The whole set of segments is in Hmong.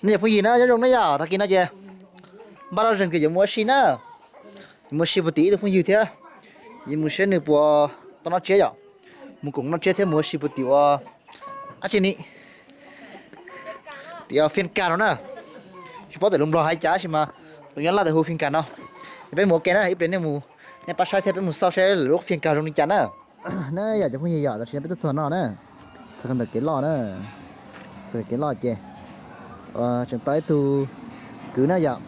Nej cov phooj ywg na, nyob zoo na yom, tag kis no ces npaj lub zeeg tias yuav mus ua si na. Yuav mus ua si puag tim ib tug phooj ywg thiab, yuav mus saib nws puas tau noj tsiab yom. Mus koom noj tsiab thiab mus ua si puag tim ua dab tsi ni, tim Fiaj Kas no na. Tsis paub tias lus Nplog hais cas tab sis mas lus Nyab Laj tias hu Fiaj Kas no. Ces peb mus ua ke na, ib pliag nej mus, nej pab saib thiab peb mus xauj saib lawv lub Fiaj Kas zoo li cas na. Na yom cov phooj ywg yom, tam sim no peb twb txog no na, txog ntawm kev loj na, txog kev loj ces tseem tau ib tug kwv na yom.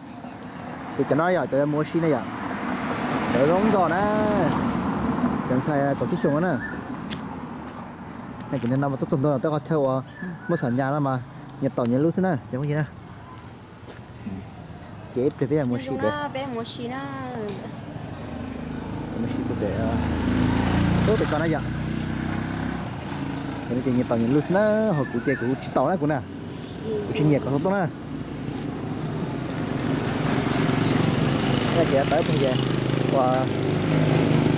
Ces cov no yom, cov mus ua si na yom, cov zoo nkauj na, cov ntxhais kaum tsib xyoos no na. Ces no mas tuaj txog ntua tej qhov chaw uas muaj xam nyas no mas nyias taum nyias lub xwb na cov phooj ywg na. Ces ib pliag peb mus ua si pem, mus ua si pem, ub pem ko na yom. Ces nyias taum nyias lub xwb na, ho kuv ces kuv tsis taum na kuv na, kuv tsis nyiam kom xov tooj na. Ces tau ib pliag ces ua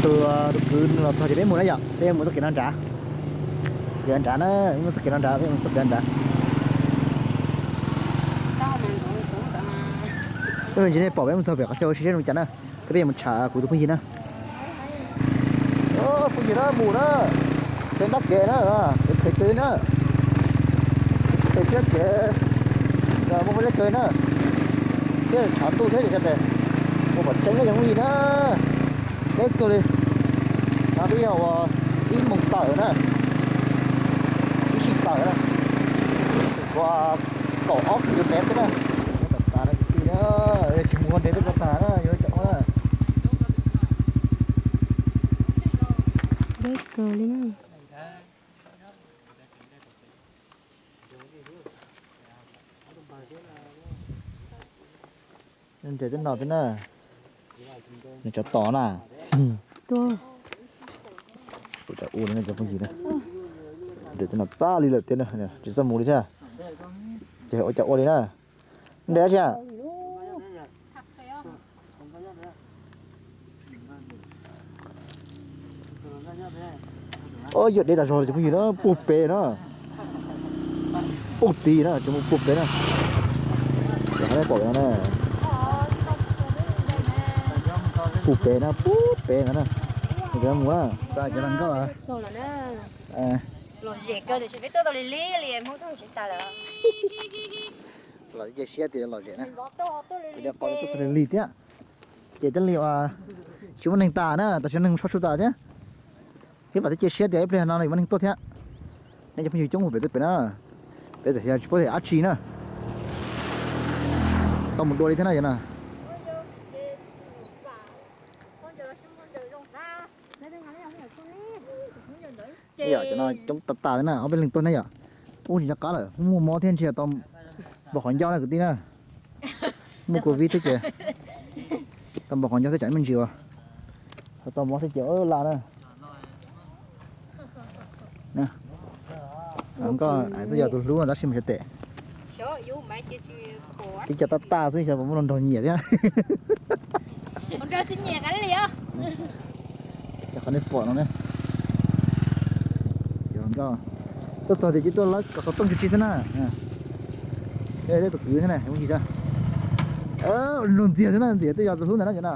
tus, tus kwv los txog ces peb mus na yom, peb mus txoj kev no nrad, txoj kev no nrad na, mus txoj kev no nrad, peb mus txoj kev no nrad. Ib pliag nej pom peb mus txog pem qhov chaw ua si seb zoo cas na, thiab peb yuav mus tsham kuv tus phooj ywg na. Phooj ywg na, mus na, txoj nrab kev na, kev phem kawg na, phem thiab kev muaj pob zeb kawg na, thiab tshav ntuj thiab ces ua kom tseeb na cov phooj ywg na. Deb kawg li. No twb yog uas ib moos tawm na, ib sij tawm na, ua kaum ob kilomev xwb na. Ua tawm tas no kwv tij na, yog tsis mus ua ntev twb tau tas na, yog cov ua na. Deb kawg li na. Nres twb no thiab na, nws cov tos na. Ua li no cov phooj ywg na, nres twb no tag li lawm thiab na, tsis txawj mus li thiab. Ces ua cas ua li na. Nres dab tsi a? Yog deb tas zog li cov phooj ywg na, puag pem na, puag tid na, cov mus puag pem na. Cov nej pom no na, puag pem na, puag pem ntawd na. Cov mus na, cov nkauj. Los zem kawg tiam sis peb tuaj tau li li li Hmoob tuaj tsis tas lawm. Los cia siab tias los zem na, cia qo tuaj xav li li thiab. Ces thiaj li uas tsis muaj neeg tas na, tam sim no neeg soj su tas thiab. Thiab vam thiab cia siab tias ib pliag no yuav muaj neeg tuaj thiab. Nej cov phooj ywg coob mus pem tuaj pem na, peb txawm yog tsis paub tias dab tsi na, tau mus dua li thiab na yom na. Yom, cov no coob tas tas na, ob peb leeg tuaj ne yom. Ub, tsis nco qab lawm, muaj mob thiab ntsia tau npog qhov ncauj na kwv tij na. Muaj covid thiab ces tau npog qhov ncauj thiab tsam me ntsis uas ho tau mob thiab ces la na. Nkauj tuaj yos tus hlub no tab sis mas xyov tes, tib co tab tag xwb xyov puas muaj los nrog nyiam thiab. Cov qhov nej pom no ne, cov nkauj tuaj txog tias cia tuaj lawv kom xov tooj tsis tsis xwb na. Tus kwv xwb na, mus yig, nrog ntxiag xwb na, ntxiag tuaj yos tus hlub ntawd na cov no.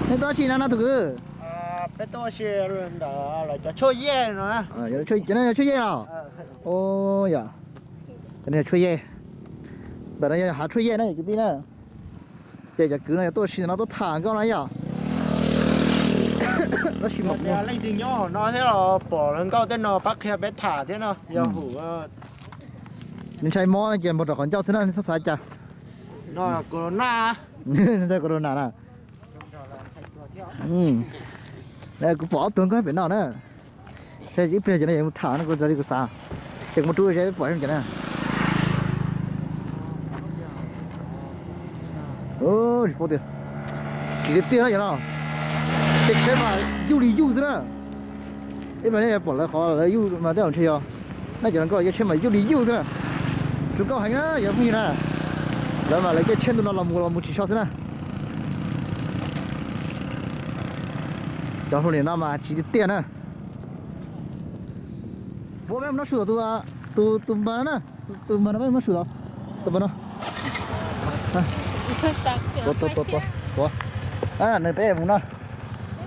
Nej tuaj ua si no no tus kwv? Peb tuaj ua si ntawm lawv cov tshuaj yej no. Cov no yog tshuaj yej los? Yog, cov no yog tshuaj yej. Ntawm no yog hav tshuaj yej na kwv tij na. Ces cov kwv no yog tuaj ua si ntawm no tuaj tham nkauj no yom. Tab sis mas leej twg nyob hauv no thiab los pom lawv nkauj tej no pab qhia peb tham thiab no yog hum. Nws ntshai mob no ces npog rau qhov ncauj xwb na, nws txhob xav cas. Ntshai corona na. Kuv pom ob tug nkauj pem no na. Ib pliag ces no yuav mus tham no kuv raws li kuv xav. Ces kuv mus rub ze peb pom zoo cas na. Tsis paub tiag, tsis tiag tiag na yom no. Tej tsheb mas yuj li yuj xwb na. Ib pliag nej pom lawv qhov lawv yuj mas tej zaum ntshe yog, nej cov nkauj caij tsheb mas yuj li yuj xwb na. Zoo nkauj heev na cov phooj ywg na. Lawv mas lawv caij tsheb ntu no los mus los mus tsis so xwb na. Cov hluas nim no mas tsis tiag tiag na. Puab peb mus noj su tom tus Tus, tus npawg no na, tus npawg no peb muab su tod, tus npawg no. Tuav, tuav, tuav, tuav, tuav. Nws peb mus no.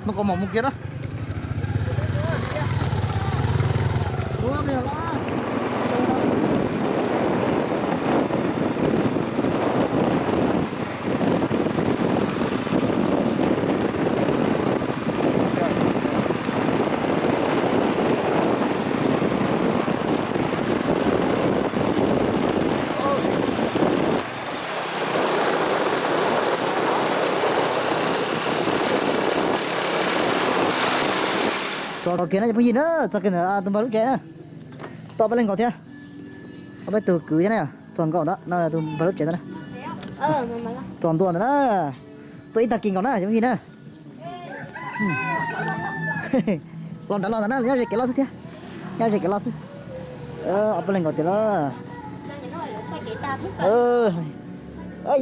Muab kaus mom mus kiag na. Txog kiag no cov phooj ywg na, txog kiag ntawm tus npawg lub tsev na. Tau peb leeg nkaus thiab. Ob peb tug kwv thiab na, txog nkaus ntawd no tus npawg lub tsev ntawd na. Txog ntua ntawd na. Tuaj ib tag kis nkaus na cov phooj ywg na. Los nrad los ntawd na, nyob ze kev loj xwb thiab. Nyob ze kev loj xwb. Ob peb leeg nkaus tiag los.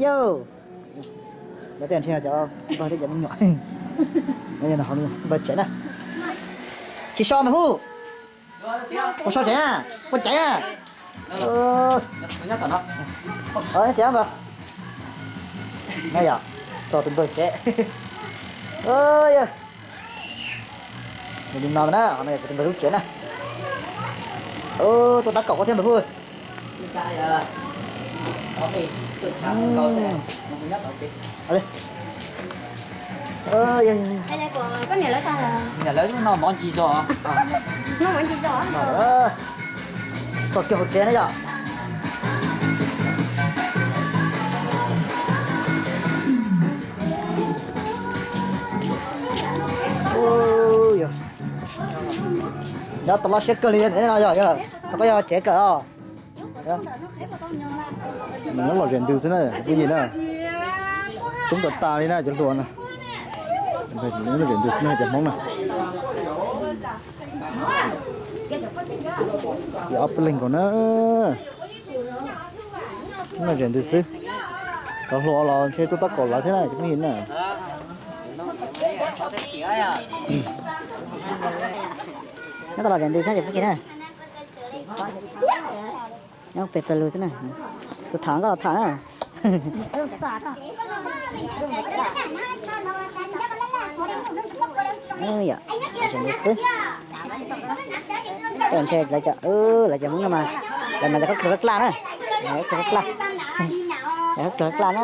Yau. Lawv tej ntshe cov npawg thiab cov me nyuam. Npawg tsev na. Tsis so mas hu. Ua so tsev na. Ua tsev na. Na yom, txog tus npawg tsev. Yog li no na, ho no yog tus npawg lub tsev na. Tuaj tab kaum koj thiab npawg Phuj. Lawv no mov ncig zog. Txog kiag hauv tsev na yom. Nyob tau loj siab kawg li no yog, yog tau koj yog tsev kawm os. Nws nyob lom zem ntws xwb na cov phooj ywg na. Coob tas tas li na cov hluas na. Nyob lom zem ntws xwb na cov Hmoob na. Ces ob peb leeg nkaus na. Nyob lom zem ntws xwb. Cov hluas los ntshe tuaj tab kaum lawv thiab na cov phooj ywg na. Nyob tau lom zem ntws xwb cov phooj ywg na. Nyob pem pawg lug xwb na. Tus tham koj los tham na. Yom, tseem li xwb. Ntshe lawv cov, lawv cov Hmoob no mas, lawv mas lawv khawb khawb dlaj na. Khawb dlaj, khawb dlaj na.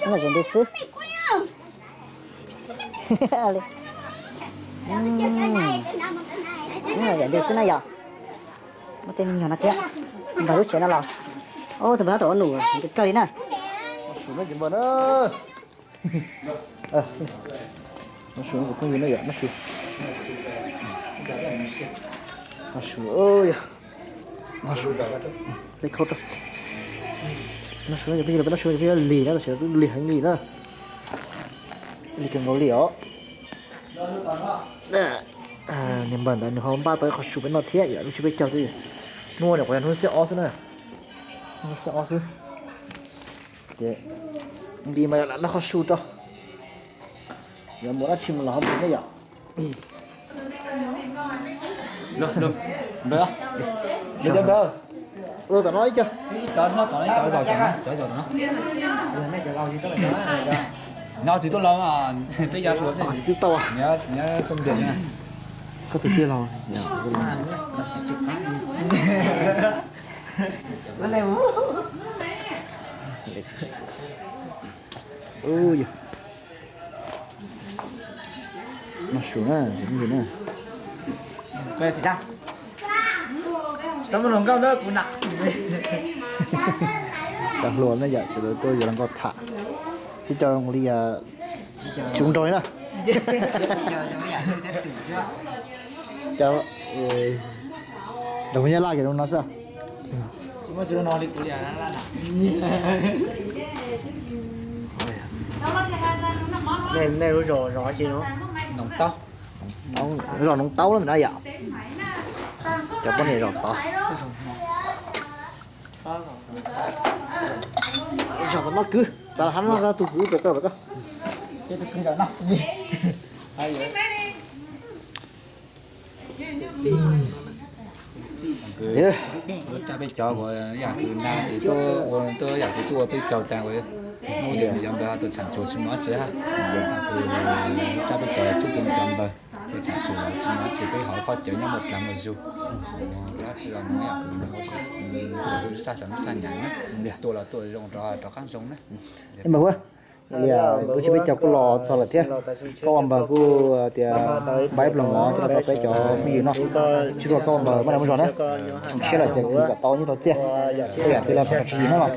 Tseem li xwb. Ntws xwb na yom. Muaj tej me nyuam no thiab. Npawg lub tsev no los. Tus npawg tab tom ua num kawg li na. Su, phooj ywg na yom, noj su. Noj su, yog. Noj su, peb khaub rau. Noj su, peb noj su, peb lig na, tam sim no twb lig heev li na. Lig kawg nkaus li os. Niag npawg ntawd nws ho npaj tau ib qho su peb noj thiab yom, lub tsiab peb caug xwb. Hnub no kuv yog hnub xiab ob xwb na. Hnub xiab ob xwb. Ces nti mas yog noj qho su rau. Yog muaj dab tsi mas los ho mus ne yom. Ua tom no ib co. Twb tau. Koj tus tij laug. Noj su na, noj su na. Tsis tau muaj hluas nkauj na, kuv na. Cov hluas na yom, cov tuaj yuav hluas nkauj tham. Sib coj zoo li tsis ua nraug li na. Cov, cov Hmoob Nyab Laj cov zoo no xwb. Nej lub zos zos tsi no? Zos Noov Taub lawm ntawm no yom. Cov poj niam zos tod. Zos tom no kwv, txav hab no tus kwv pem tau lawm ko. Tus kwv zos no. Tsab peb cov uas yam kws nag ces tuaj ua, tuaj yam kws tuaj ua peb caug tas uas muaj li cov npawg tuaj tsham tshum tsis muaj dab tsi ha. Tsab peb cov tsuj peb cov npawg tuaj tsham tshum los tsis muaj dab tsi, peb hauv qhov cawv nyob muaj dlav muaj zug. Dab tsi los mus yam kws saj xov saj nyam na, tuaj los tuaj zoo rov rov qab zoo na. Ib npawg Huab, li lub tsib peb caug kuj los txog lawm thiab. Koj ua npawg kuj tias npaj ib pluag mov coj los rau peb cov phooj ywg noj. Tsis tuaj koj ua npawg maj dag muaj zog na. Siab lawm ces kuv kom tau nyiaj tau txiaj, tej yam twg los kom tsis yim na los.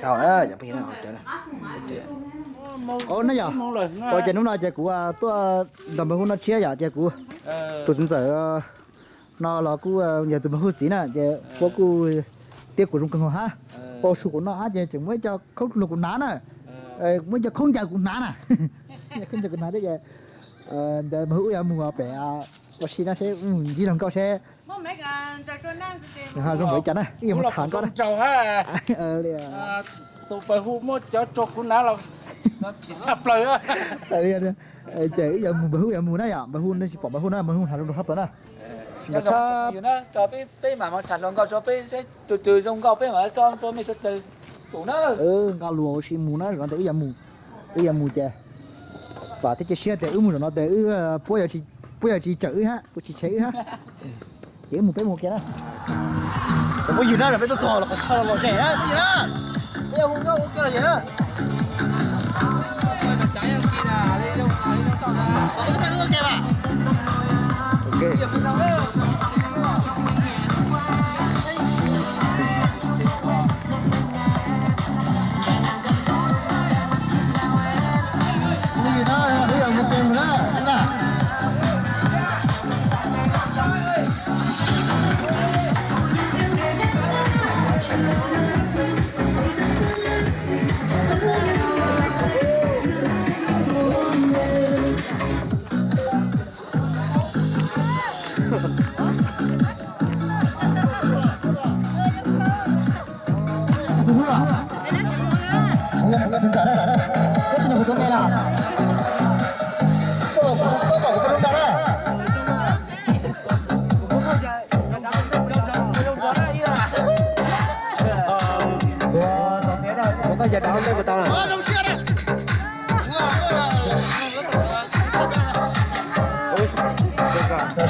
Tau na, cov phooj ywg na, cov na. Ua na yom, ua ces hnub no ces kuv tuaj nrog npawg Huab noj tshiab yom, ces kuv tus txiv ntxawm no los kuj yog tus npawg Huab txiv na, ces Huab kuj tiab kuv zoo kawg nkaus hab. Ua su kuv noj hab ces tseem muaj ib co khaub ncaws kuv hnav na, muaj ib co khaub ncaws kuv hnav na. Khaub ncaws kuv hnav thiab ces ntawd npawg Huab yuav mus pem ua si no seb, ncig los nkauj seb. Zoo npaum li cas na, wb yuav mus tham nkauj na. Tus npawg Huab muab cov rau kuv hnav los phim tshaj plaws. Ces wb yuav mus, npawg Huab yuav mus na yom, npawg Huab nej tsis pom npawg Huab na, npawg Huab hnav zoo rau hab plaws na. Peb mam mus tham hluas nkauj rau peb seb tus twg zoo nkauj peb mam coj rau mej sawv daws tus na. Nqa lus ua si mus na, zaum no tes wb yuav mus, wb yuav mus ces vam thiab cia siab tias wb mus zaum no tes wb, puab yuav tsis cawm wb hab, puab tsis tshev wb hab. Ces wb mus, peb mus kiag na. Cov phooj ywg na, peb tuaj txog los qhov chaw lom zem na phooj ywg na. Peb yuav hu nkauj hu kiag lom zem na.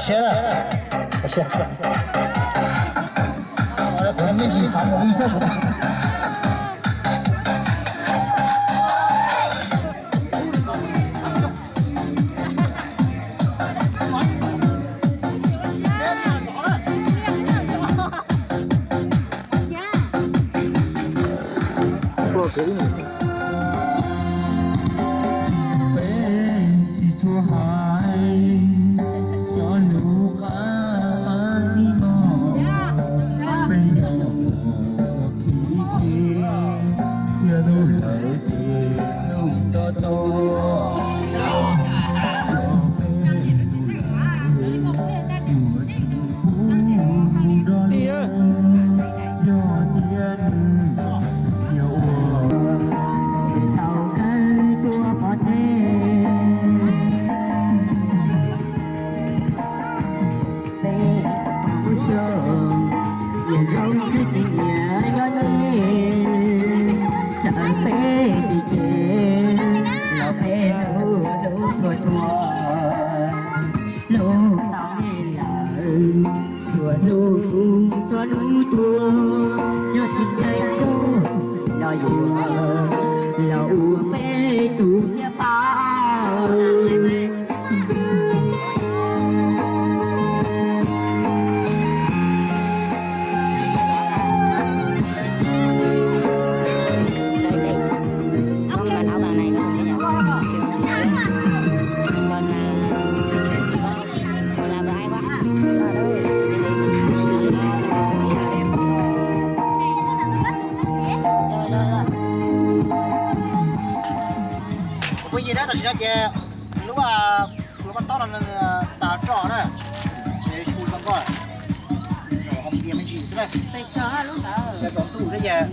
Siab, siab. Kuv mej tsis xav mus ib xab kuv. Peb tsis tshua hais cov lus qab qab zib no, peb yog khib khib thiab lub hlawv ces lub to to. Yog peb lub lawv yuav tsis pub rov los, yog tias nws yog ua tau kawg tuaj pov thej. Peb ua xyoo, niam zoo sib txig niam nyob nej, txawm peb tsis kev los peb hlub hlub tshua tshua, hlub tau nej lawm, tshua hlub txhua hlub tuaj, yog tsis ntshai kuv los yuav los ua peb tus nyiaj pab. Tas roj na, ces su rau koj, ho npias me ntsis xwb na. Tsaus ntuj thiab ces,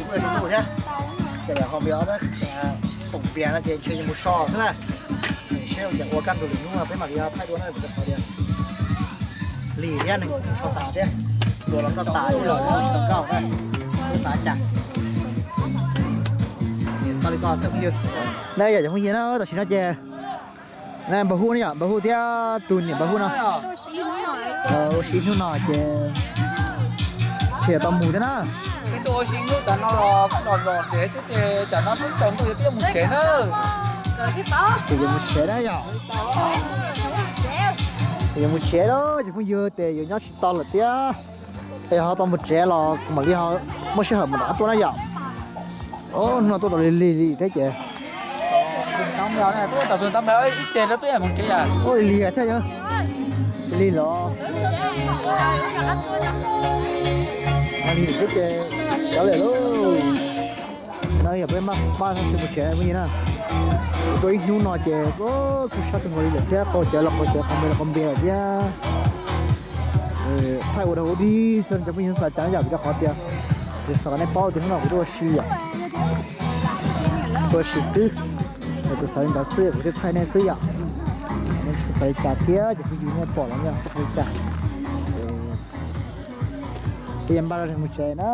kuj tsaus ntuj thiab, ces ho npias, poom npias no ces ntshe yuav mus so xwb na. Seb ua cas ua kaj ntug lwm hnub peb mam li thaij dua na, rau qhov tias lig thiab nws so tas thiab, dua los noj tas thiab los tsis tau nkauj na, peb xav cas. Tau li ko xwb phooj ywg. Yog cov phooj ywg na, tam sim no ces npawg Huj ne yom, npawg Huj thiab tus niam npawg Huj no ua si hnub no ces tsis tau mus thiab na. Peb tuaj ua si hnub tas no los koj los zos tsev thiab ces tam no peb tsaus ntuj peb yuav mus tsev na. Ces yuav mus tsev na yom. Ces yuav mus tsev lawm ces phooj ywg, ces yuav nyob tsis tau lawm thiab. Es ho tau mus tsev los kuv mam li ho muaj sij hawm mam rov qab tuaj na yom. Hnub no tuaj tau lig lig li thiab ces ua lig lig thiab yog lig los lig thiab ces cov lawm lauj. No yog peb maj maj sib mus tsev phooj ywg na. Tuaj ib hnub no ces kuj sab kawg nkaus li lawm thiab, qaug cawv los qaug cawv, qaug npias los qaug npias lawm thiab. Thaij ua dog ua dig xwb cov phooj ywg, xav cas yom, vim rau qhov tias kuv xav kom nej paub tias hnub no kuv tuaj ua si yom, tuaj ua si xwb. Kuv xav li ntawd xwb kuv thiaj thaij nej xwb yom. Nej tsis xav li cas thiab ces phooj ywg nej pom los nej tsis xav li cas. Ces yuav npaj mus tsev na,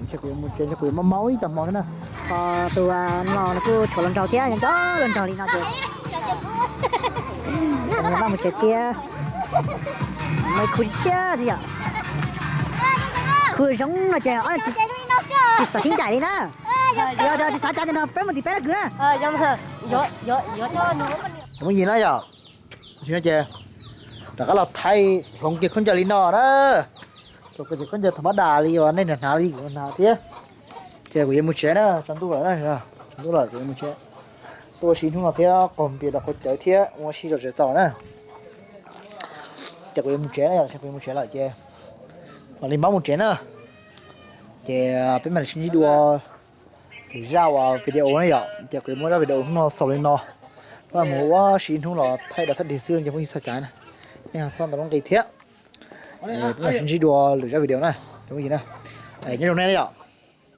ntshe kuv yuav mus tsev, ntshe kuv yuav mob mob ib tag hmo thiab na. Ho tus no nws kuj tshuav hluas nraug thiab, nco hluas nraug li no ces npaj mus tsev thiab. Mas khu thiab yom, khu zoo no ces tsis xav sib ncaim li na. Yog tsis xav cas ces no peb mus tim peb laj kws na. Cov phooj ywg na yom, tam sim no ces rov qab los thaij hloov kiag khaub ncaws li no na. Hloov kiag khaub ncaws thaum mab das li uas nej hnav li kuv hnav thiab. Ces kuv yuav mus tsev na, tsaus ntuj lawm na, tsaus ntuj lawm kuv yuav mus tsev. Tuaj ua si hnub no thiab qaug npias los qaug cawv thiab ua si zom zaws txaus na. Ces kuv yuav mus tsev na yom, kuv yuav mus tsev lawm ces mam li npaj mus tsev na. Ces peb mam li sib ntsib dua lwm zaj uas video na yom, ces kuv yuav muab zaj video hnub no xaus li no. Hnub no mus ua si hnub los thaij dog thaij dig xwb ces phooj ywg xav cas na, nej ho txhob ntau lub nqi thiab. Peb mam sib ntsib dua lwm zaj video na, cov phooj ywg na. Nyob zoo nej na yom.